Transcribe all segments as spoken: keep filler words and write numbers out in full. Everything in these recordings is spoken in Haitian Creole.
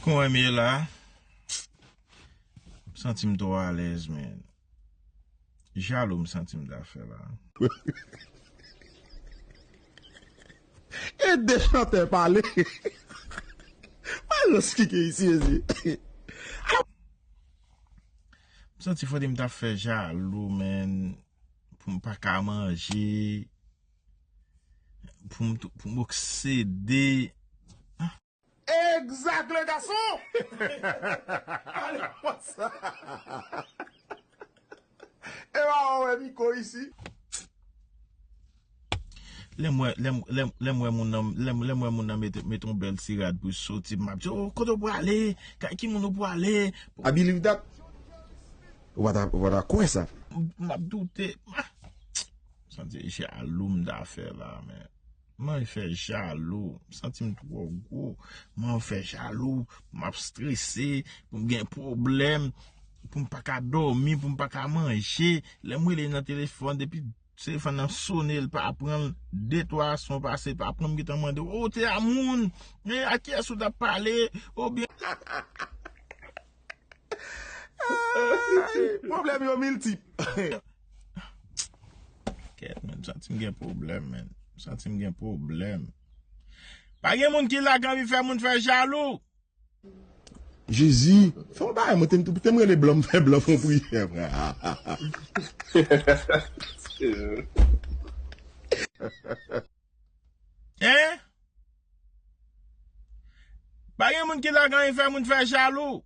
Kòman m ye la? M santi m twò alèz, man. Jalou m santi m ta fè la. E de chantè pale. Malòs ki gen isi, mezye. M santi fòde m ta fè jalou, man. Pou m pa ka manje. Pou m, pou m oksede. Egzak, le gason! Ale konsa! E pa wè Miko isi? Lè m wè, lè m, lè m, lè m wè moun nan, lè m, lè m wè moun nan mete, mete yon bèl ti rad pou soti, m ap di, "Oh, kote w prale? Kay ki moun ou prale?" I believe that. Ou pa ta, ou pa ta kwè sa. M ap doute. Ah! Santi jalou m ta fè la, man. M anvi fè jalou. M santi m twò gwo. M anvi fè jalou. M ap strese. Pou m gen pwoblèm. Pou m pa ka dòmi. Pou m pa ka manje. Lè m rele nan telefòn, depi telefòn nan sonnen, l pa pran l. De, twa son pase, l pa pran, m gentan mande, "O, te a moun? E a kiyès ou t ap pale?" Oubyen Ay, pwoblèm yo miltip. Kèt, man, m santi m gen pwoblèm, man. M santi m gen pwoblèm. Pa gen moun ki la k anvi fè moun fè jalou. Jezi, fè yon bagay, mwen te m, te m rele blan, m fè blan fè yon priyè, frè. Hein? Pa gen moun ki la k anvi fè moun fè jalou.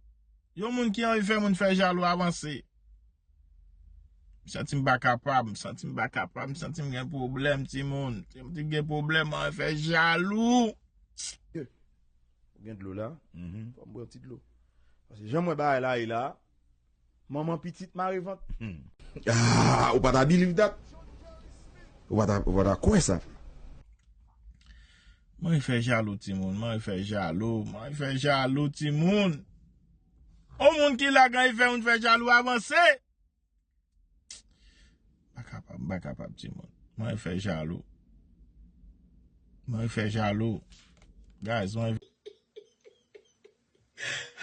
Yon moun ki anvi fè moun fè jalou avanse. M santi m pa kapab, m santi m pa kapab, m santi m gen pwoblèm, timoun. M santi m gen pwoblèm, m anvi fè jalou. Ou gen dlo la? Mhm. Fò m bwè yon ti dlo. Paske jan m wè bagay la ye la, manman pitit mare vant. Hmm. Ah, ou pa ta believe that? Ou pa ta, ou pa ta kwè sa? M anvi fè jalou, timoun. M anvi fè jalou. M anvi fè jalou, timoun. On moun ki la k anvi fè moun fè jalou avanse. M pa kapab, m pa kapab, timoun. M anvi fè jalou. M anvi fè jalou. Guys, m anvi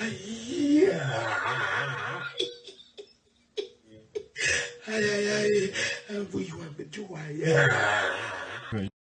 Ay, ay, ay. Ay, ay, ay. Ay, ay, ay.